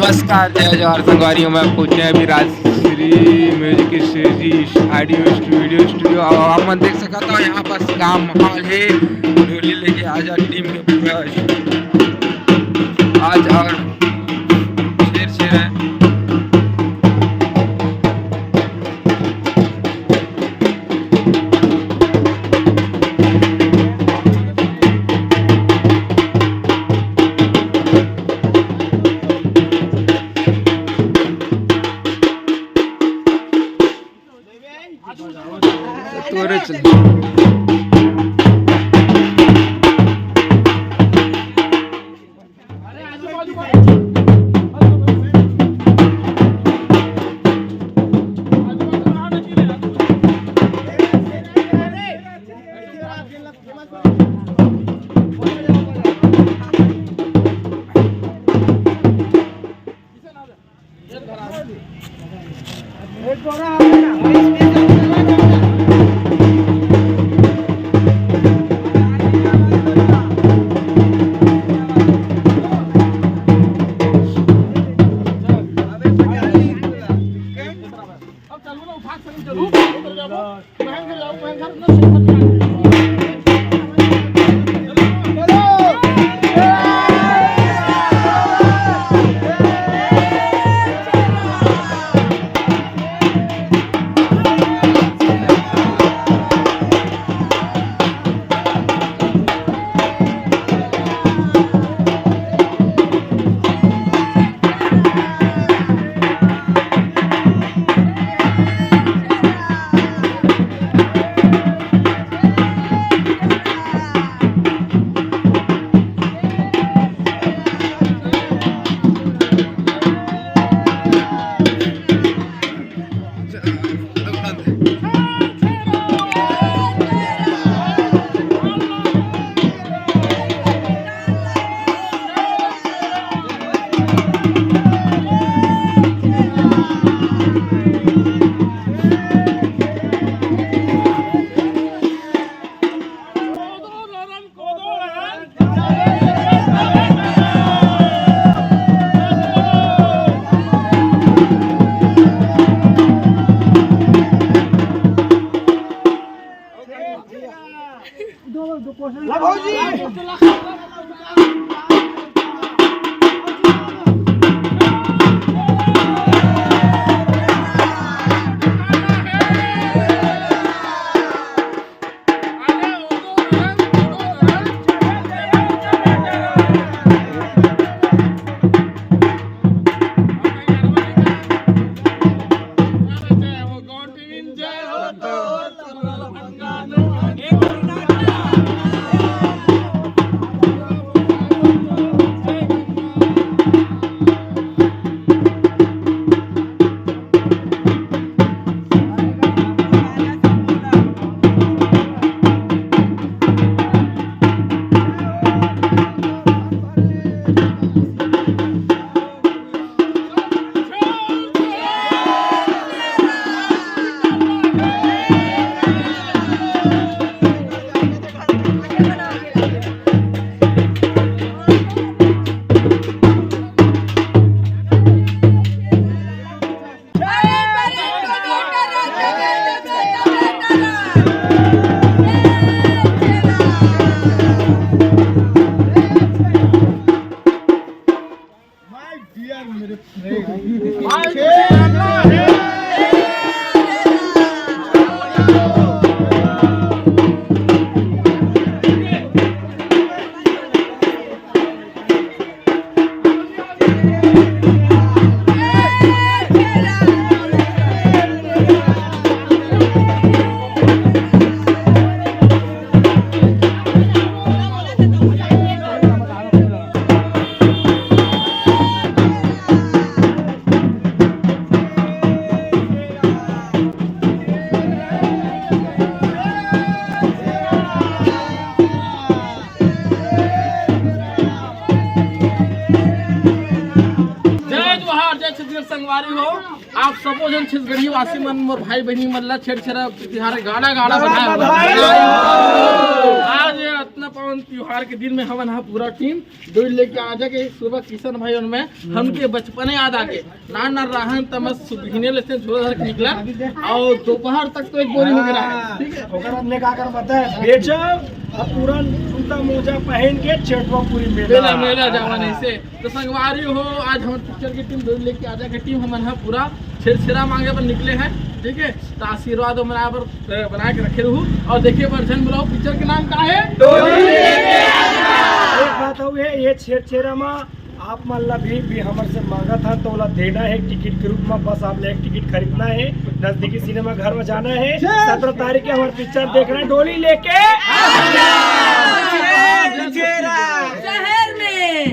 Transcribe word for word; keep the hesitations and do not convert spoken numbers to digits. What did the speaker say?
नमस्कार, जय जोहार संगवारी हो, मैं पहुंचे अभी Rajshree music studio, audio studio, studio. और आप मन देख सकत हो, यहाँ पास का माहौल है, डोली लेके आजा टीम के पूरा आज और शेर शेर है। तोरे चल। आप सबो झन छत्तीसगढ़ी वासी मन, मोर भाई बहिनी मन ला छेरछेरा तिहार गाड़ा गाड़ा बधाई हो। आज ये अतना पावन तिहार के दिन में हमन हा पूरा टीम डोली लेके आ जाके सुबह किशन भाई उनमें हमके बचपने याद आ गए। नान नान रहन त मैं सुबहिने ले से झोला धर के निकला और दोपहर तक तो एक बोरी हो गया है। ठीक है, ओकर हमने का कर पता है, बेचब अब पूरा जूता मोजा पहन के चेटवा पूरी मेला। मेला मेला जावा नहीं से। तो संगवारी हो, आज हमर पिक्चर के टीम डोली लेके आ जाके टीम हमन हा पूरा छेरछेरा मांगे बर निकले हैं। ठीक है, तो आशीर्वाद बनाए बर, अ, बना के रखे रहू और देखे बर झन बुलाओ। पिक्चर के नाम का है? डोली लेके आ जा। एक बात और है, ये छेरछेरा मा आप मन ला भी, भी हमर से मांगत हन, तो ओला देना है टिकट के रूप में। बस आप ला एक टिकट खरीदना है, नजदीकी सिनेमा घर में जाना है, सत्रह तारीख के हमर पिक्चर देखना है, डोली लेके शहर में।